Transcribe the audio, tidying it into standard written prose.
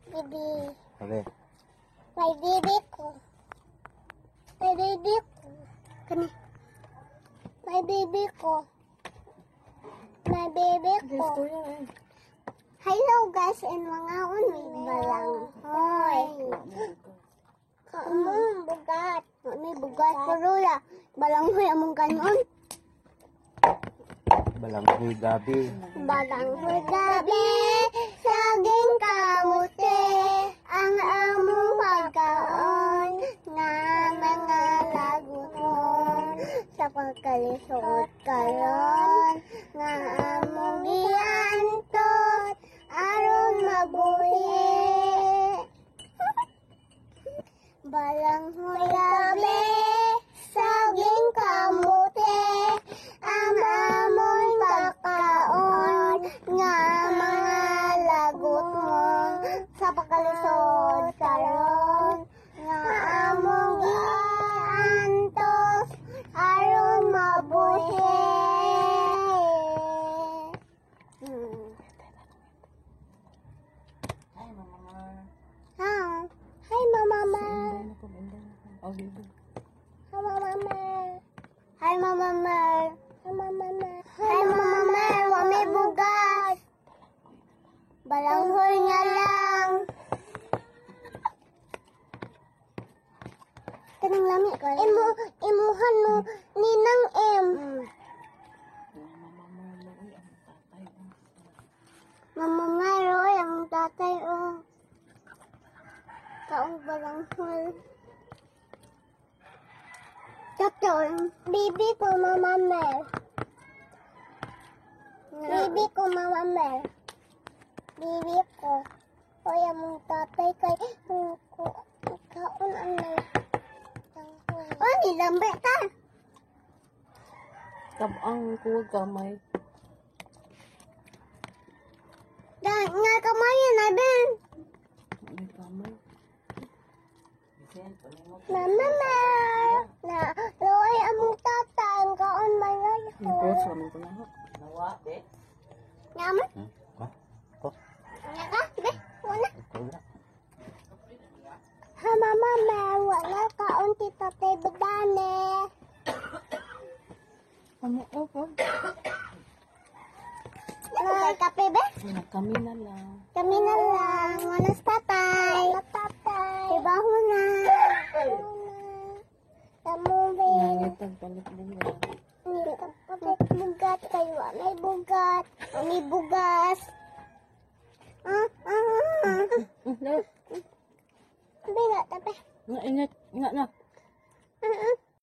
Baby. Sabi. May baby ko. May baby ko. Kani. May baby ko. May baby ko. Istorya eh. Hello guys and mga unwi balanghoy. Among bugat. May bugat pero la balanghoy among kanon. Balanghoy gabi. Balanghoy gabi, saging kamote, ang among pagkaon nga mga laguton sa pagkalisod karon nga among giantot aron mabuhi. Balanghoy gabi, saging kamote, ang amon pagkaon nga mga laguton sa pagkalisod karon nga among giantos aron mabuhi. Hi, Mama Mar. Ha? Hi, Mama Mar. Inday na po, inday na po. Oh, baby. Hi, Mama Mer. Hi, Mama Mer. Hi, Mama Mer. Hi, Mama Mer. Wa may bugas. Balanghoy nga lang. Kanang lami ka. Imo, imuhan no, Ninang M. Mama Mar, uy, ang tatay. Oh. Mama Mer, oy, ang tatay, oh. Kaong balanghoy. Tatol, bibi ko, Mama Mer. Bibi ko, Mama Mer. Bibi ko. Oy, among tatay kay ko kaon ang Oh, nilambe ta. Kabang kuwag kamay. Da, nga kamay na ben. May kamay. Mama Mer. Na, loy among tatay ang kaon man May kuwag sa amin ko na. Ngaman? Ha? Ko? Nga ka? Be, wala. Ikaw na. Ha, Mama Mer, wala kaon ti tatay bedane. Ano, oh, oh. Kay kape be? Na, kami na lang. Kami na lang. Wala sa tatay. Wala tatay. Ibaho na. Tamo be. Nangitag palit bunga. May bugat kayo. May bugat. May bugas. Ah, ah, ah. Lalo. Be, nga, tape. Nga, ingat. Nga na.